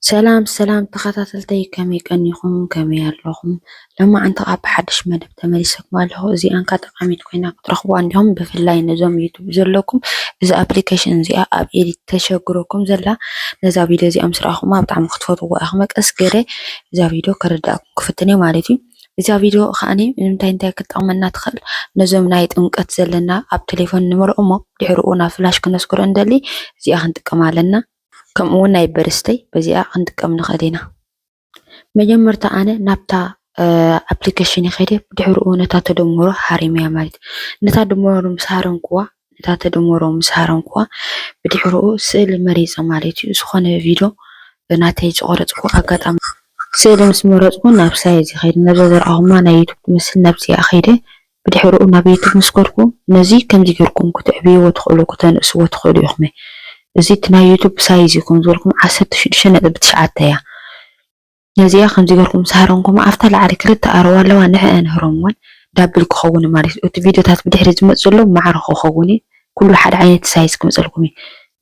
ሰላም ሰላም ተኸታተልተይ፣ ከመይ ቀኒኹም? ከመይ ኣለኹም? ሎማዓንቲ ከኣ ብሓድሽ መደብ ተመሊሰኩም ኣለኹ። እዚኣን ከኣ ጠቓሚት ኮይና ክትረኽቡዋ እንዲኹም፣ ብፍላይ ነዞም ዩቱብ ዘለኩም፣ እዚ ኣፕሊኬሽን እዚኣ ኣብ ኤዲት ተሸግረኩም ዘላ፣ ነዛ ቪድዮ እዚኣ ምስ ረኣኹማ ብጣዕሚ ክትፈትውዋ ኢኹም። ቀስ ገይረ እዛ ቪድዮ ከረዳእኩም ክፍትን እየ ማለት እዩ። እዛ ቪድዮ ከኣኒ ንምንታይ እንታይ ክትጠቕመና ትኽእል? ነዞም ናይ ጥምቀት ዘለና ኣብ ቴሌፎን ንምልኦ እሞ፣ ድሕሪኡ ናብ ፍላሽ ክነስግሮ እንደሊ እዚኣ ክንጥቀም ኣለና። ከምኡ እውን ናይ በርስተይ በዚኣ ክንጥቀም ንኽእል ኢና። መጀመርታ ኣነ ናብታ ኣፕሊኬሽን ይኸይደ፣ ብድሕሪኡ ነታ ተደምሮ ሃሪመያ ማለት እዩ። ነታ ደምሮ ምስ ሃረምኩዋ፣ ነታ ተደምሮ ምስ ሃረምኩዋ፣ ብድሕሪኡ ስእሊ መሪጸ ማለት እዩ። ዝኾነ ቪድዮ ናተይ ዝቆረጽኩ ኣጋጣሚ ስእሊ ምስ መረጽኩ ናብ ሳይዝ ይኸይድ። ነዛ ዘርኣኹማ ናይ ዩቱብ ትመስል ናብዚኣ ኸይደ። ብድሕሪኡ ናብ ዩቱብ ምስ ከድኩ፣ ነዚ ከምዚ ጌርኩም ክትዕብይዎ ትኽእሉ፣ ክተንእስዎ ትኽእሉ ኢኹም። እዚ እቲ ናይ ዩቱብ ሳይዝ እዩ፣ ከም ዝበልኩም ዓሰርተ ሽዱሽተ ነጥቢ ትሽዓተ እያ። ነዚኣ ከምዚ ጌርኩም ምስ ሃረምኩማ፣ ኣብታ ላዕሊ ክልተ ኣረዋ ኣለዋ፣ ንዕአን ህረምወን፣ ዳብል ክኸውን ማለት እዩ። እቲ ቪድዮታት ብድሕሪ ዝመጽእ ዘሎ ማዕረ ክኸውን እዩ። ኩሉ ሓደ ዓይነት ሳይዝ ክመጸልኩም እዩ።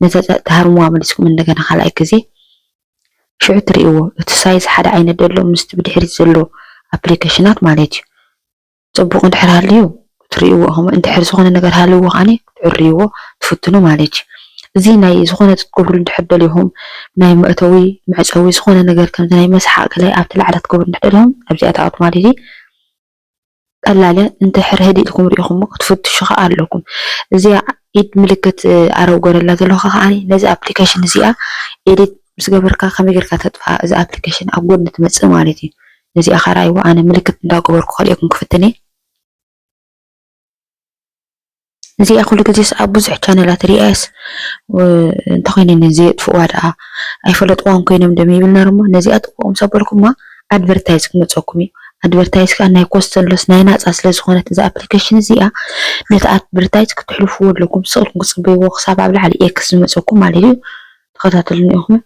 ነዛ ተ-፣ ትሃርምዋ መሊስኩም እንደገና ካልኣይ ግዜ ሽዑ ትርእይዎ። እቲ ሳይዝ ሓደ ዓይነት ዘሎ ምስቲ ብድሕሪት ዘሎ ኣፕሊኬሽናት ማለት እዩ። ጽቡቕ እንድሕር ሃልዩ ክትርእይዎ ኢኹም። እንድሕር ዝኾነ ነገር ሃልይዎ ከኣኒ ክትዕርይዎ ትፍትኑ ማለት እዩ። እዚ ናይ ዝኾነ ክትገብሩ እንድሕር ደሊኹም፣ ናይ መእተዊ መዕጸዊ ዝኾነ ነገር ከምዚ ናይ መስሓቕ ገለ ኣብቲ ላዕሊ ክትገብሩ እንድሕር ደሊኹም ኣብዚኣ ትኣቱ ማለት እዩ። ቀላል እያ። እንድሕር ህድእ ኢልኩም ርኢኹሞ ክትፍትሹ ከኣ ኣለኩም። እዚኣ ኢድ ምልክት፣ እ፣ ኣረው ገረላ ዘለኹ ከኣኒ ነዚ ኣፕሊኬሽን እዚኣ ኤዲት ምስ ገበርካ ከመይ ጌርካ ተጥፍኣ እዛ ኣፕሊኬሽን ኣብ ጎድኒ ትመጽእ ማለት እዩ። ነዚኣ ከኣ ርኣይዋ ኣነ ምልክት እንዳገበርኩ ከርእየኩም ክፍትን እየ። እዚኣ ኩሉ ግዜስ ኣብ ብዙሕ ቻነላት ሪኣስ፣ እ፣ እንተኾይነ ነዚ የጥፍእዋ ደኣ ኣይፈለጥዋን ኮይኖም ደም ይብል ነርሞ። ነዚኣ ጥፍኦም ሰበልኩማ ኣድቨርታይዝ ክመጸኩም እዩ። ኣድቨርታይዝ ከኣ ናይ ኮስተን ሎስ ናይ ናጻ ስለ ዝኾነት እዛ ኣፕሊኬሽን እዚኣ ነቲ ኣድቨርታይዝ ክትሕልፍዎ ኣለኩም። ስቕ ኢልኩም ክጽበይዎ ክሳብ ኣብ ላዕሊ ኤክስ ዝመጸኩም ማለት እዩ። ተኸታተሉኒ ኢኹም።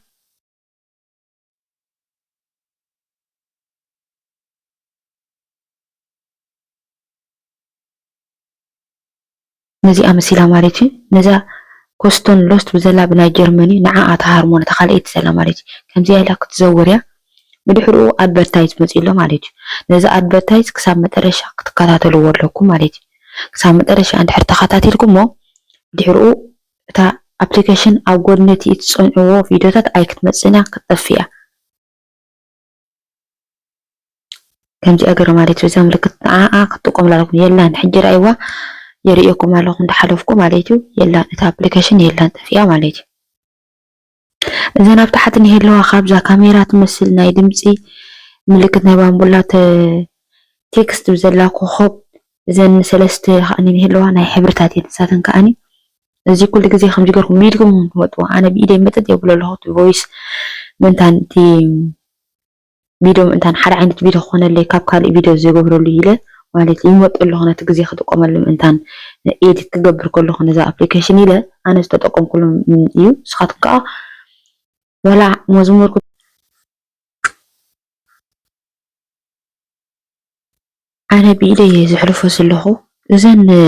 ነዚኣ መሲላ ማለት እዩ። ነዛ ኮስቶን ሎስት ብዘላ ብናይ ጀርመን እዩ። ንዓኣ ተሃርሞ ነታ ካልኣይቲ ዘላ ማለት እዩ። ከምዚኣ ኢላ ክትዘውር እያ። ብድሕሪኡ ኣድቨርታይዝ መፂኡ ኣሎ ማለት እዩ። ነዚ ኣድቨርታይዝ ክሳብ መጠረሻ ክትከታተልዎ ኣለኩም ማለት እዩ። ክሳብ መጠረሻ እንድሕር ተኸታቲልኩሞ ብድሕሪኡ እታ ኣፕሊኬሽን ኣብ ጎድኒ እቲ እትፀንዕዎ ቪድዮታት ኣይክትመፅእን እያ፣ ክትጠፍእ እያ። ከምዚኣ ገረ ማለት እዩ። እዛ ምልክት ንዓኣ ክትጥቀሙላ ኣለኩም። የላን፣ ሕጂ ርኣይዋ፣ የርእየኩም ኣለኹ እንዳሓለፍኩ ማለት እዩ። የላን፣ እታ ኣፕሊኬሽን የላን፣ ጠፊኣ ማለት እዩ። እዘን ኣብ ታሕቲ ንሄለዋ ካብዛ ካሜራ ትመስል ናይ ድምፂ ምልክት ናይ ባምቡላ ተ-፣ ቴክስት ብዘላ ኮኾብ፣ እዘን ሰለስተ ከኣኒ ንሄለዋ ናይ ሕብርታት እየን። ንሳተን ከኣኒ እዚ ኩሉ ግዜ ከምዚ ገርኩም ብኢድኩም እውን ትመጥዎ። ኣነ ብኢደይ መጠጥ የብሎ ኣለኹ። እቲ ቮይስ ምእንታን እቲ ቪድዮ ምእንታን ሓደ ዓይነት ቪድዮ ክኾነለይ ካብ ካልእ ቪድዮ ዘይገብረሉ ኢለ ማለት እዩ። ይመጡ ኣለኹ ነቲ ግዜ ክጥቀመሉ ምእንታን ኤዲት ክገብር ከለኹ ነዛ ኣፕሊኬሽን ኢለ ኣነ ዝተጠቀምኩሉ እዩ። ንስኻትኩም ከኣ ዋላ መዝሙር ኣነ ብኢደይ እየ ዘሕልፎ ዘለኹ። እዘን፣ እ፣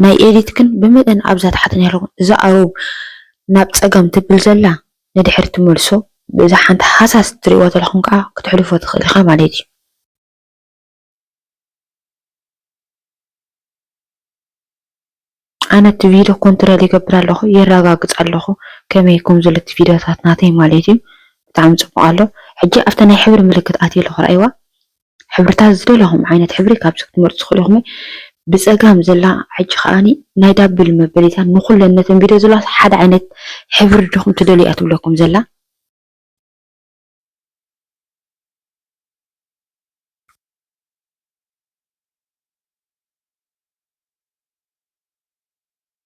ናይ ኤዲት ግን ብመጠን ኣብዛ ታሕቲ ነይርኩም። እዛ ኣረው ናብ ጸጋም ትብል ዘላ ንድሕር ትመልሶ። እዛ ሓንቲ ሃሳስ ትርእይዋ ዘለኹም ከኣ ክትሕልፎ ትኽእል ኢኻ ማለት እዩ። ኣነ እቲ ቪድዮ ኮንትሮል ይገብር ኣለኹ፣ የረጋግጽ ኣለኹ ከመይ ከም ዘሎ እቲ ቪድዮታት ናተይ ማለት እዩ። ብጣዕሚ ጽቡቕ ኣሎ። ሕጂ ኣብታ ናይ ሕብሪ ምልክት ኣትየ ኣለኹ፣ ረኣይዋ። ሕብርታት ዝደለኹም ዓይነት ሕብሪ ካብዚ ክትመርጹ ትኽእሉ ኢኹም። ብጸጋም ዘላ ሕጂ ከኣኒ ናይ ዳብል መበሊታ ንኹለን ነተን ቪድዮ ዘለዋ ሓደ ዓይነት ሕብሪ ዲኹም ትደልዩ እያ ትብለኩም ዘላ።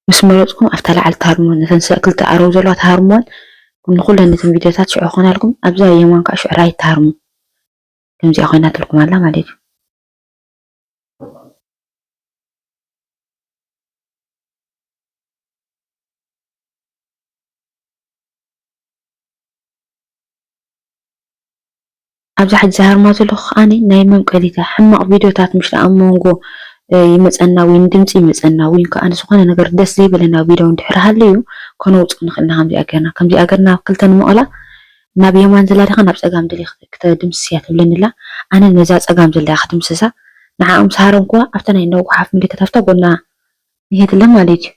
ምስ መረጽኩም ኣብታ ላዕሊ ትሃርምወን፣ ነተን ሰ-፣ ክልተ ኣረው ዘለዋ ትሃርምወን፣ ንኹለን ነተን ቪድዮታት ሽዑ ክኾናልኩም፣ ኣብዛ የማን ከዓ ሽዑ ራይት ትሃርሙ። ከምዚኣ ኮይናትልኩም ኣላ ማለት እዩ። ኣብዛ ሕጂ ዝሃርማ ዘለኹ ከኣኒ ናይ መምቀሊታ ሕማቕ ቪድዮታት ምሽ ደኣ ኣብ መንጎ፣ እ፣ ይመጸና ወይ ንድምጺ ይመጸና ወይ ከኣ ዝኾነ ነገር ደስ ዘይበለና ቪድዮ እንድሕር ሃልዩ ከነውጽእ ንኽእል ኢና። ከምዚኣ ጌርና፣ ከምዚኣ ጌርና ክልተ ንምቕላ ናብ የማን ዘላ ዲኻ ናብ ጸጋም ደሊ ክተድምስስ እያ ትብለኒ ኣላ። ኣነ ነዛ ጸጋም ዘላ እያ ክድምስሳ። ንዓኣ ምስ ሃረምክዋ ኣብታ ናይ እንዳ ጎሓፍ ምልክት ኣብታ ጎና ንሄድለ ማለት እዩ።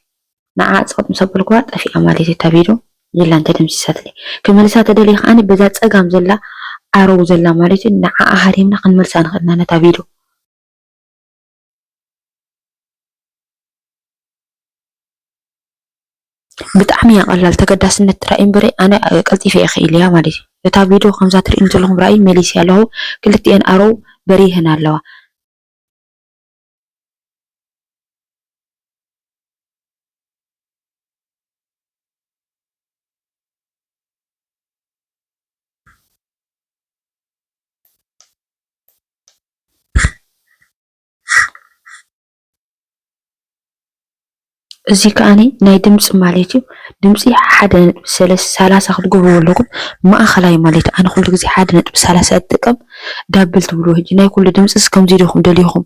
ንዓኣ ጸቕጥ ምስ ኣበልክዋ ጠፊኣ ማለት እዩ እታ ቪድዮ። ጀላን ተደምሲሳትለይ። ክመልሳ ተደልየ ከኣኒ በዛ ጸጋም ዘላ ዓረው ዘላ ማለት እዩ። ንዓኣ ሃሪምና ክንመልሳ ንኽእል ኢና ነታ ቪድዮ። ብጣዕሚ እያ ቀላል፣ ተገዳስነት ጥራይ እምበረ ኣነ ቀልጢፈ እየ ክኢለያ ማለት እዩ። እታ ቪድዮ ከምዛ ትርእዩኒ ዘለኹም ራእይ መሊሰያ ኣለኹ። ክልቲኤን ኣረው በሪህን ኣለዋ። እዚ ከኣኒ ናይ ድምፂ ማለት እዩ። ድምፂ ሓደ ነጥቢ ሰለስ-፣ ሰላሳ ክትገብርዎ ኣለኩም። ማእኸላይ ማለት እዩ። ኣነ ኩሉ ግዜ ሓደ ነጥቢ ሰላሳ እጥቀም። ዳብል ትብልዎ። ሕጂ ናይ ኩሉ ድምፂ ከምዚ ዲኹም ደሊኹም፣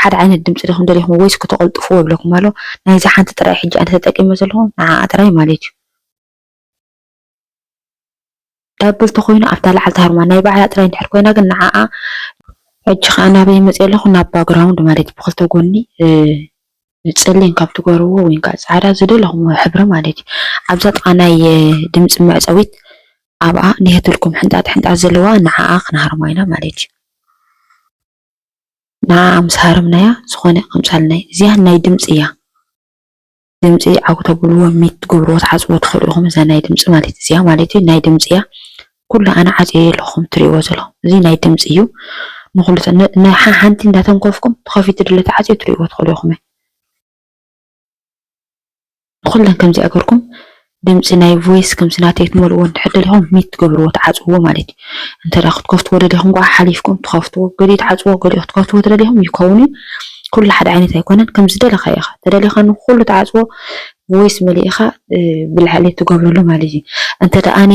ሓደ ዓይነት ድምፂ ዲኹም ደሊኹም ወይስ ክተቐልጥፍዎ ይብለኩም ኣሎ። ናይዚ ሓንቲ ጥራይ ሕጂ ኣነ ተጠቂመ ዘለኹ ንዓኣ ጥራይ ማለት እዩ። ዳብል ተኮይኑ ኣብታ ላዕሊ ትሃርማ ናይ ባዕላ ጥራይ እንድሕር ኮይና ግን ንዓኣ። ሕጂ ከዓ ናበይ መፅእ ኣለኹ? ናብ ባክግራውንድ ማለት እዩ። ብክልተ ጎኒ፣ እ፣ ጸሊም ካብ ትገብርዎ ወይ ከዓ ጻዕዳ ዝደለኹም ሕብሪ ማለት እዩ። ኣብዛ ጥቓ ናይ፣ እ፣ ድምፂ መዕፀዊት ኣብኣ ንሄትልኩም ሕንጣጥ ሕንጣጥ ዘለዋ ንዓኣ ክንሃርማ ኢና ማለት እዩ። ንዓኣ ምስ ሃረምናያ ዝኾነ ከምሳልና እዚኣ ናይ ድምፂ እያ። ድምፂ ዓው ተብልዎ፣ ሚት ትገብርዎ፣ ትዓፅዎ ትኽእሉ ኢኹም። እዛ ናይ ድምፂ ማለት እዚኣ ማለት እዩ፣ ናይ ድምፂ እያ። ኩሉ ኣነ ዓፅየ ኣለኹም ትሪእዎ ዘለኹም። እዚ ናይ ድምፂ እዩ። ንኹሉ ተ-፣ ን-፣ ንሓ-፣ ሓንቲ እንዳተንኮፍኩም ተኸፊቱ ድለ ተዓፅዮ ትሪእዎ ትኽእሉ ኢኹም። ንኹለን ከምዚኣ ገርኩም ድምፂ ናይ ቮይስ ከምዚ ናተይ ትመልእዎ እንድሕር ደሊኹም ሚት ትገብርዎ፣ ትዓፅዎ ማለት እዩ። እንተ ደኣ ክትከፍትዎ ደሊኹም ከዓ ሓሊፍኩም ትኸፍትዎ፣ ገሊኡ ትዓፅዎ፣ ገሊኡ ክትከፍትዎ ተደሊኹም ይከውን እዩ። ኩሉ ሓደ ዓይነት ኣይኮነን። ከም ዝደለኻ ኢኻ። ተደሊኻ ንኹሉ ትዓፅዎ፣ ቮይስ መሊእኻ፣ እ፣ ብላዕሊ ትገብረሉ ማለት እዩ። እንተ ደኣ ኣነ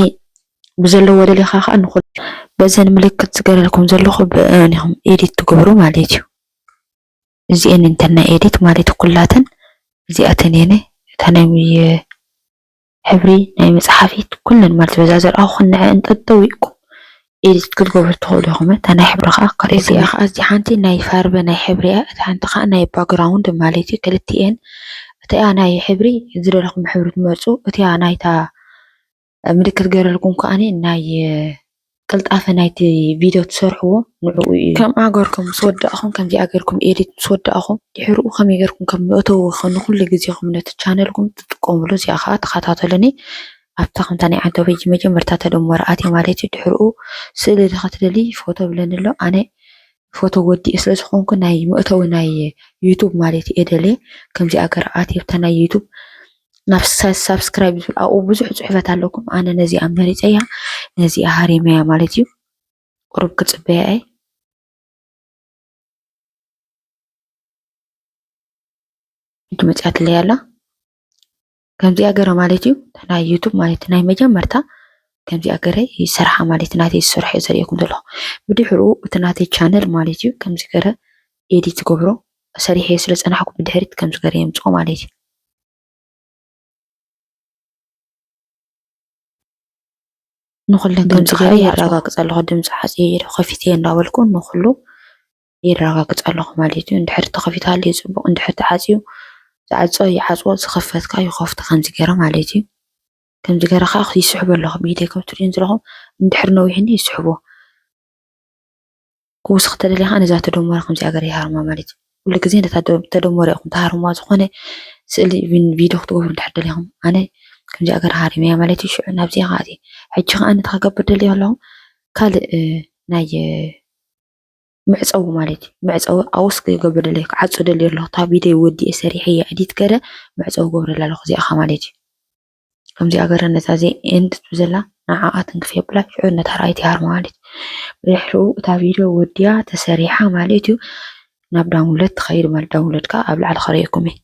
ብዘለዎ ደሊኻ ከዓ ንኹሉ በዘን ምልክት ዝገረልኩም ዘለኹ ብአን ኢኹም ኤዲት ትገብሩ ማለት እዩ። እዚኤን እንተና ኤዲት ማለት ኩላተን እዚኣተን የነ እታ ናይ ሕብሪ ናይ መጽሓፊት ኩለን ማለት በዛ ዘርኣኹ ንዐ እንጠጠው ኢልኩም ኤዲት ክትገብሩ ትኽእሉ ኢኹም። እታ ናይ ሕብሪ ከዓ ከርእየኩም እዚኣ እየ። ከዓ እዚ ሓንቲ ናይ ፋርበ ናይ ሕብሪ እያ። እታ ሓንቲ ከዓ ናይ ባክግራውንድ ማለት እዩ። ክልቲኤን እቲኣ ናይ ሕብሪ ዝደለኹም ሕብሪ ትመርጹ። እቲኣ ናይታ ምልክት ገረልኩም ከኣኒ ናይ ቅልጣፈ ናይቲ ቪድዮ ትሰርሕዎ ንዕኡ እዩ። ከምኣ ገርኩም ምስ ወዳእኹም፣ ከምዚኣ ገርኩም ኤዲት ምስ ወዳእኹም፣ ድሕርኡ ከመይ ገርኩም ከም መእተዊ ንኹሉ ግዜኹም ነቲ ቻነልኩም ትጥቀሙሉ። እዚኣ ከዓ ተኸታተሉኒ። ኣብታ ከምታ ናይ ዓንተበይ መጀመርታ ተደመረ ኣትየ ማለት እዩ። ድሕርኡ ስእሊ ዶ ክትደሊ ፎቶ ብለኒ ኣሎ። ኣነ ፎቶ ወዲኤ ስለ ዝኾንኩ ናይ መእተዊ ናይ ዩቱብ ማለት እየ ደልየ። ከምዚኣ ገረ ኣትየ ኣብታ ናይ ዩቱብ ናብ ሳ-፣ ሳብስክራይብ ዝብል ኣብኡ ብዙሕ ጽሑፋት ኣለኩም። ኣነ ነዚኣ መሪጸያ፣ ነዚኣ ሃሪመያ ማለት እዩ። ቁሩብ ክጽበያ እየ። ሕጂ መጺኣትለይ ኣላ። ከምዚኣ ገረ ማለት እዩ። ናይ ዩቱብ ማለት ናይ መጀመርታ ከምዚኣ ገረ ይሰርሓ ማለት ናተይ ዝሰርሐ እየ ዘርእየኩም ዘለኹ። ብድሕርኡ እቲ ናተይ ቻነል ማለት እዩ። ከምዚ ገረ ኤዲት ዝገብሮ ሰሪሐ ስለ ዝጸናሕኩ ብድሕሪት ከምዚ ገረ የምጽኦ ማለት እዩ። ንኹለን ድምፂ ከምዚ ገይረ ገይረ የረጋግፅ ኣለኹ። ድምፂ ዓፅየ ከፊተ እንዳበልኩ ንኹሉ የረጋግፅ ኣለኹ ማለት እዩ። እንድሕር ተኸፊቱ ሃልዩ ፅቡቕ፣ እንድሕር ተዓፅዩ ዝዓፆ ይዓፅዎ፣ ዝኸፈት ከዓ ይኸፍቶ ከምዚ ገይረ ማለት እዩ። ከምዚ ገይረ ከዓ ይስሕቦ ኣለኹ። ብኢደይ ከም ትሪእን ዘለኹም እንድሕር ነዊሕኒ ይስሕቦ። ክውስኽ ተደሊኻ ነዛ ተደመረ ከምዚኣ ገይረ ይሃርማ ማለት እዩ። ኩሉ ግዜ ነታ ደ-፣ ተደመረ ኢኹም ትሃርምዋ። ዝኾነ ስእሊ ቪን-፣ ቪድዮ ክትገብሩ እንድሕር ደሊኹም ኣነ ከምዚኣ ገይረ ሃሪመያ ማለት እዩ። ሽዑ ናብዚኣ ከዓ እትየ። ሕጂ ከዓ ነቲ ክገብር ደልየ ኣለኹ ካልእ፣ እ፣ ናይ፣ እ፣ መዕጸዊ ማለት እዩ። መዕጸዊ ኣውስ ክገብር ደልየ፣ ክዓጹ ደልየ ኣለኹ። እታ ቪድዮ ወዲኤ ሰሪሐያ ኤዲት ገይረ መዕጸዊ ገብረላ ኣለኹ እዚኣ ከዓ ማለት እዩ። ከምዚኣ ገረ ነዛ ዘይ ኤንድ ትብል ዘላ ንዓኣ ትንክፍ የብላ። ሽዑ ነታ ራይት ይሃርማ ማለት እዩ። ብድሕሪኡ እታ ቪድዮ ወዲያ ተሰሪሓ ማለት እዩ። ናብ ዳውንሎድ ትኸይድ ማለት ዳውንሎድ ከዓ ኣብ ላዕሊ ከርእየኩም እየ።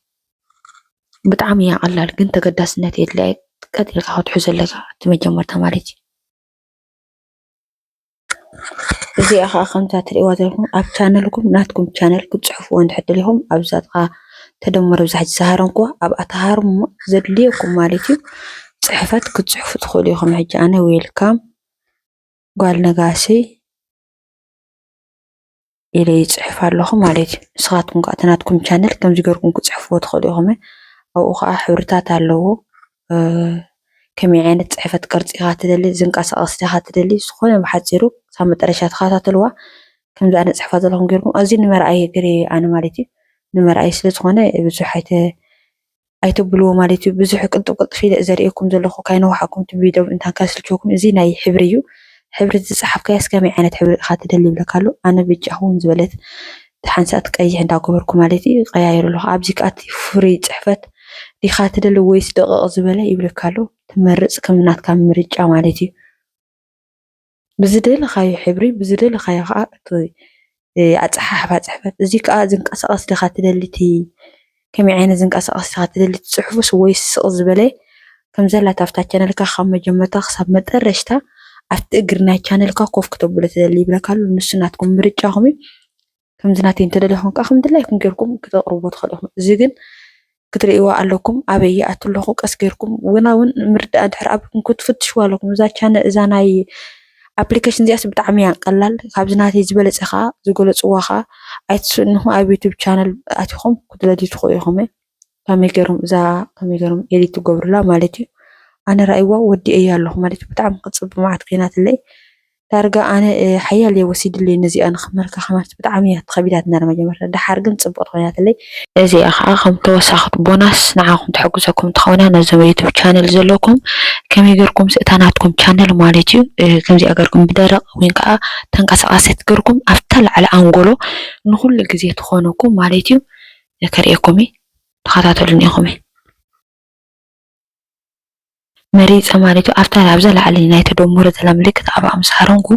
ብጣዕሚ እያ ቀላል ግን ተገዳስነት የድልያ። ቀጥ ኢልካ ክትሕዞ ኣለካ እቲ መጀመርታ ማለት እዩ። እዚኣ ከዓ ከምታ ትሪእዋ ዘለኹም ኣብ ቻነልኩም ናትኩም ቻነል ክትፅሕፍዎ እንድሕር ደሊኹም ኣብዛ ጥቓ ተደመረ ብዛሕ ዝሃረምኩዋ ኣብኣ ተሃርሙ ዘድልየኩም ማለት እዩ። ፅሕፈት ክትፅሕፉ ትኽእሉ ኢኹም። ሕጂ ኣነ ዌልካም ጓል ነጋሲ ኢለ ይፅሕፍ ኣለኹ ማለት እዩ። ንስኻትኩም ከዓ እቲ ናትኩም ቻነል ከምዚ ገርኩም ክፅሕፍዎ ትኽእሉ ኢኹም። ኣብኡ ከዓ ሕብርታት ኣለዎ። ከመይ ዓይነት ፅሕፈት ቅርፂ ኢኻ ትደሊ፣ ዝንቀሳቐስ ዲኻ ትደሊ፣ ዝኾነ ብሓፂሩ ክሳብ መጠረሻ ተኸታተልዋ። ከምዚ ኣነ ፅሕፋ ዘለኹም ገርኩም፣ እዚ ንመርኣይ ገይረ ኣነ ማለት እዩ። ንመርኣይ ስለ ዝኾነ ብዙሕ ኣይተ ኣይተብልዎ ማለት እዩ። ብዙሕ ቅልጥፍ ቅልጥፍ ኢለ ዘርእየኩም ዘለኹ ካይነዋሓኩም እቲ ቪድዮ እንታን ካስልችወኩም። እዚ ናይ ሕብሪ እዩ። ሕብሪ ዝፀሓፍካዮ እስከመይ ዓይነት ሕብሪ ኢኻ ትደሊ ይብለካ ኣሎ። ኣነ ብጫ ክውን ዝበለት ሓንሳእ ቀይሕ እንዳገበርኩ ማለት እዩ ቀያየሩ ኣለኹ። ኣብዚ ከዓ እቲ ፍሪ ፅሕፈት ዲኻ ትደሊ ወይስ ደቐቕ ዝበለ ይብለካ ኣሎ። ትመርፅ ከም ናትካ ምርጫ ማለት እዩ። ብዝደለኻዮ ሕብሪ ብዝደለኻዮ ከዓ እቲ ኣፀሓሕፋ ፅሕፈት። እዚ ከዓ ዝንቀሳቐስ ዲኻ ትደሊ እቲ ከመይ ዓይነት ዝንቀሳቐስ ዲኻ ትደሊ እቲ ፅሑፍስ ወይስ ስቕ ዝበለ ከም ዘላ ኣብታ ቻነልካ ካብ መጀመርታ ክሳብ መጠረሽታ ኣብቲ እግሪ ናይ ቻነልካ ኮፍ ክተብሎ ትደሊ ይብለካ ኣሎ። ንሱ ናትኩም ምርጫኹም እዩ። ከምዚ ናተይ እንተደሊኹም ከዓ ከም ድላይኩም ጌርኩም ክተቕርብዎ ትኽእሉ ኢኹም። እዚ ግን ክትርእይዎ ኣለኩም። ኣበይ ይኣቱ ኣለኹ ቀስ ጌርኩም ውና እውን ምርዳእ እንድሕር ኣብኩም ክትፍትሽዋ ኣለኩም። እዛ ቻነ እዛ ናይ ኣፕሊኬሽን እዚኣስ ብጣዕሚ እያ ቀላል። ካብዚ ናተይ ዝበለፀ ከዓ ዝገለፅዋ ከዓ ኣይትስእኑ ኢኹም። ኣብ ዩቱብ ቻነል ኣቲኹም ክትለድዩ ትኽእሉ ኢኹም። ከመይ ገይሮም እዛ ከመይ ገይሮም ኤዲት ትገብሩላ ማለት እዩ። ኣነ ራእይዋ ወዲኤያ ኣለኹ ማለት እዩ። ብጣዕሚ ክፅብ መዓት ኮይናትለይ። ዳርጋ ኣነ ሓያል እየ ወሲድለይ ነዚኣ ንኽመልካ ከማት ብጣዕሚ እያ ተኸቢዳትና መጀመርታ። ደሓር ግን ፅብቕቲ ኮይናትለይ። እዚኣ ከዓ ከም ተወሳኽቲ ቦናስ ንዓኹም ትሕግዘኩም ትኸውና ነዞም ዩቱብ ቻነል ዘለኩም ከመይ ገርኩም ስእታ ናትኩም ቻነል ማለት እዩ። ከምዚኣ ገርኩም ብደረቕ ወይ ከዓ ተንቀሳቃሲት ገርኩም ኣብታ ላዕሊ ኣንጎሎ ንኩሉ ግዜ ትኾነኩም ማለት እዩ። ከርእየኩም እዩ። ተኸታተሉኒ ኢኹም። መሪፀ ማለት እዩ። ኣብታ ኣብዛ ላዕሊ ናይ ተደምሮ ዘላ ምልክት ኣብኣ ምስ ሃረንኩ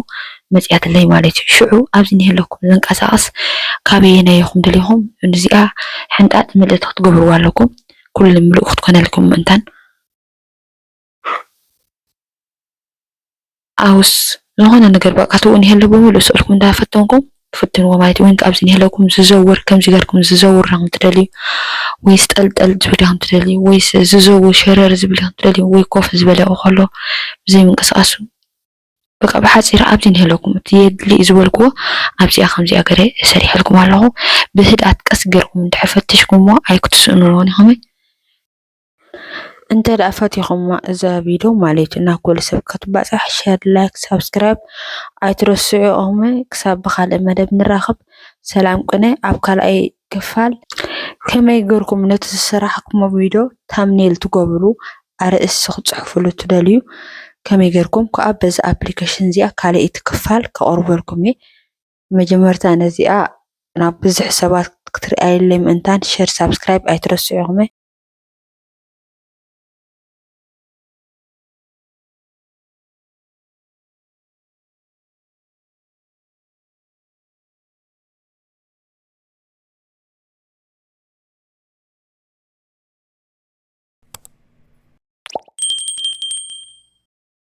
መፅያትለይ ማለት እዩ። ሽዑ ኣብዚ ንህለኩም ዘንቀሳቐስ ካበየናይ ኢኹም ደሊኹም ንዚኣ ሕንጣጥ ምልእቲ ክትገብርዋ ኣለኩም። ኩሉ ምሉእ ክትኮነልኩም ምእንታን ኣውስ ዝኾነ ነገር በቃ ትብኡ ንሄለ ብምሉእ ስእልኩም እንዳፈተንኩም ትፍትንዎ ማለት እዩ። ወይን ኣብዚ ንሄለኩም ዝዘውር ከምዚ ገርኩም ዝዘውር ዲኹም ትደልዩ ወይስ ጠልጠል ዝብል ዲኹም ትደልዩ ወይስ ዝዘውር ሸረር ዝብል ዲኹም ትደልዩ ወይ ኮፍ ዝበለ ከሎ ብዘይ ምንቅስቃሱ በቃ ብሓፂሩ ኣብዚ ንሄለኩም እቲ የድሊ ዝበልክዎ ኣብዚኣ ከምዚኣ ገረ ሰሪሐልኩም ኣለኹ። ብህድኣት ቀስ ገርኩም እንድሕር ፈትሽኩምዎ ኣይክትስእንዎን ኢኹም። እንተ ደኣ ፈቲኹማ እዛ ቪድዮ ማለት እዩ ናብ ኩሉ ሰብ ክትባፃሕ ሸር ላይክ ሳብስክራይብ ኣይትረስዑ። ኦመ ክሳብ ብካልእ መደብ ንራኸብ። ሰላም ቅነ ኣብ ካልኣይ ክፋል ከመይ ገርኩም ነቲ ዝሰራሕኩሞ ቪድዮ ታምኔል ትገብሩ ኣርእስቲ ክፅሕፍሉ ትደልዩ ከመይ ገርኩም ከዓ በዚ ኣፕሊኬሽን እዚኣ ካልኣይቲ ክፋል ከቕርበልኩም እየ። መጀመርታ ነዚኣ ናብ ብዙሕ ሰባት ክትርኣየለይ ምእንታን ሸር ሳብስክራይብ ኣይትረስዑ ኢኹም።